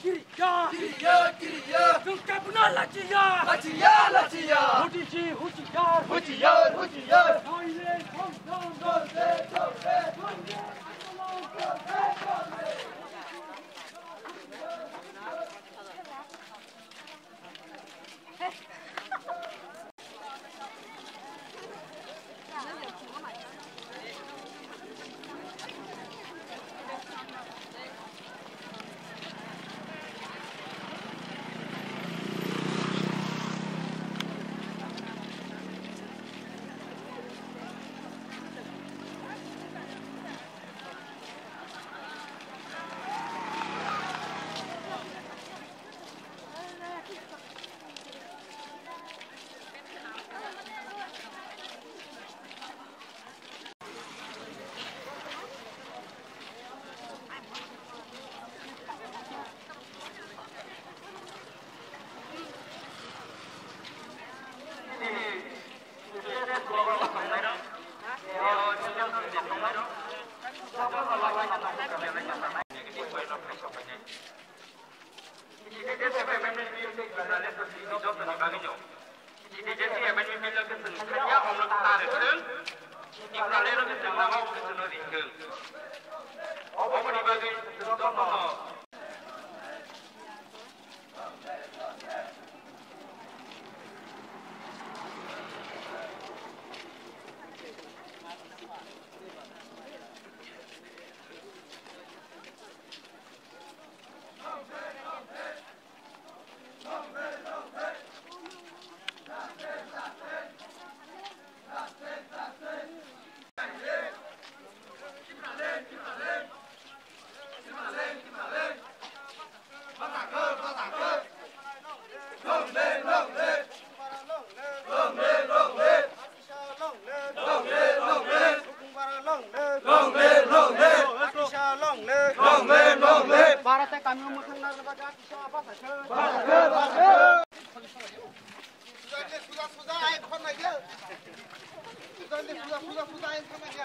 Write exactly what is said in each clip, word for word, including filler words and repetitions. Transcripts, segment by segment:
Kiriya! Kiriya! Kiriya! Chwng kebono lachiya! Lachiya! Lachiya! Modi ji huchiyar! Huchiyar! Huchiyar! Naile thangthang! Chole! Chole! Long live, long live. Bharat e kami mwthang narwkha, Atisa bwsakhe. Bwsakhe, bwsakhe. Suja, suja, suja, ain khornai de. Suja, suja, suja, suja, ain khornai de.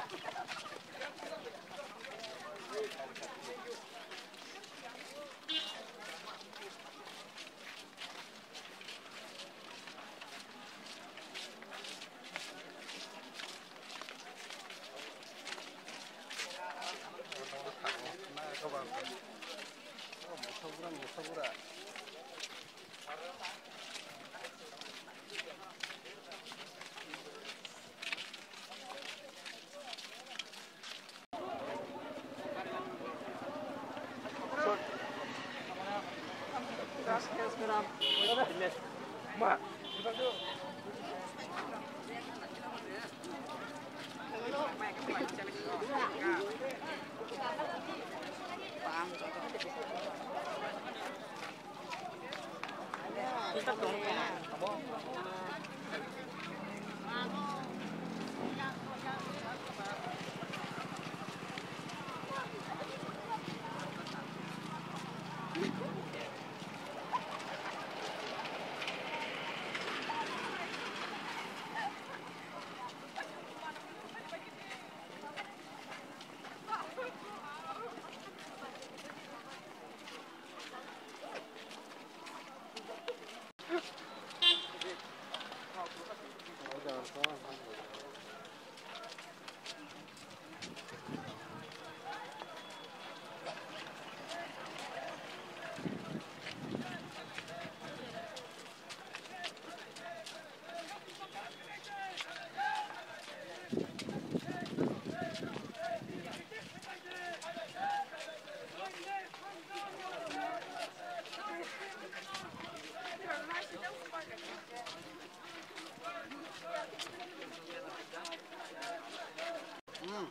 Hmm.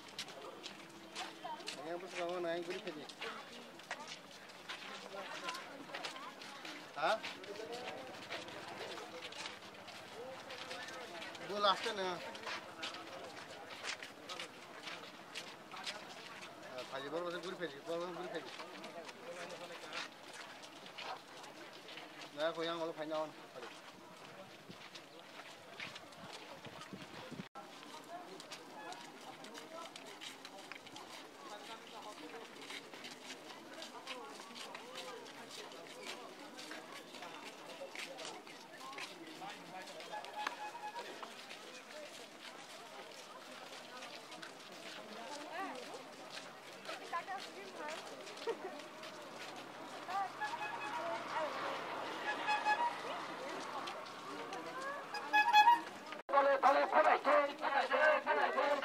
Yang bwskango nang guri khaidi. Ha? Bo last na. Phaidi, bor bor guri phaidi, bor bor guri phaidi.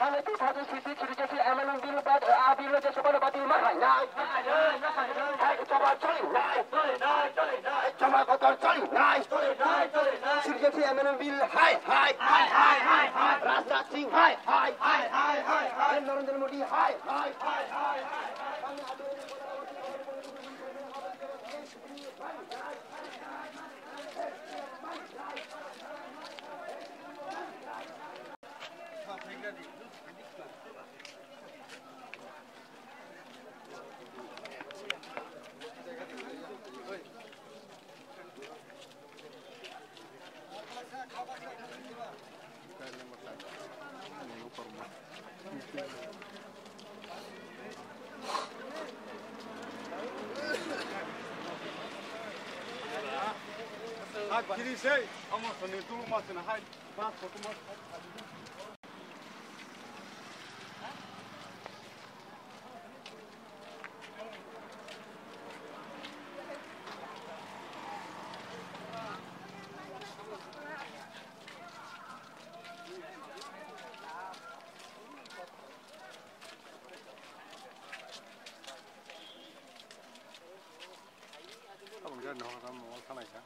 Kale two thousand sixteen chiri chiri amendment bill ba, a bill je sabha batil ma hai nai. Hai choba choli nai. Choba kotor choli nai. Chiri chiri amendment bill hai hai. Rajnath Singh hai hai. Narendra Modi hai hai. Hai, kiri sei, omo soni tulu mas na hai, mas kotu mas. Aboni gari no hokam mol sanai kha.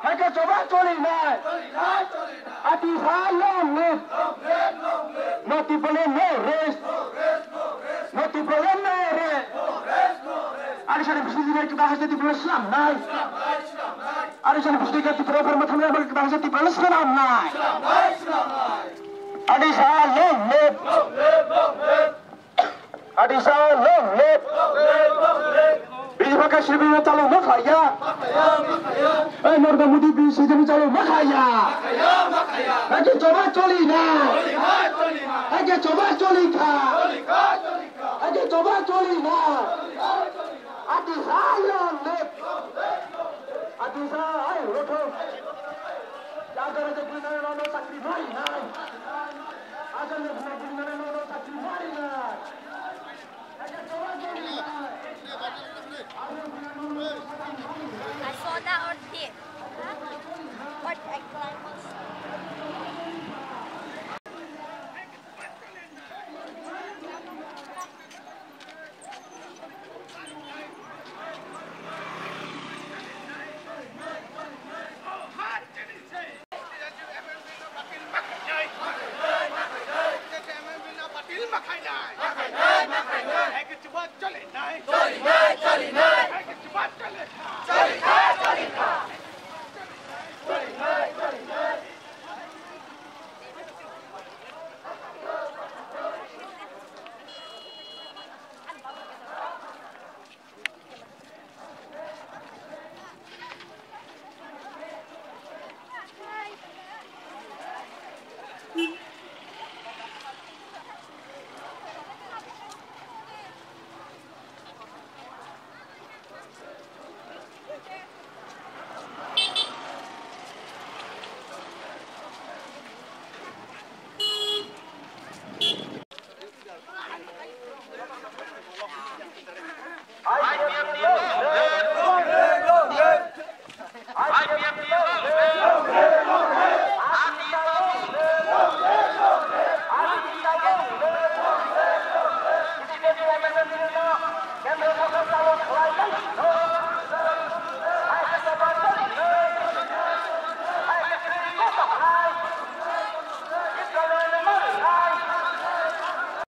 Hai khe choba choli nai. Ati sa long live. No Tipraland, no rest. No Tipraland, no rest. Ani sani bising jini kita hasil Tipraland slam nai. Ani sani bising jini Tipraland pharma thamya bagi kita hasil Tipraland slam nai. Ani sa long live. Adisa long live. Bini baka sibini chalo ma khaya. Eh, Narendra Modi bini sijini chalo ma khaya. Ake choba choli na. Ake choba choli kha. Ake choba choli na. Adisa long live. Adisa ai rotho. Jagar je bina na no sakri mari na.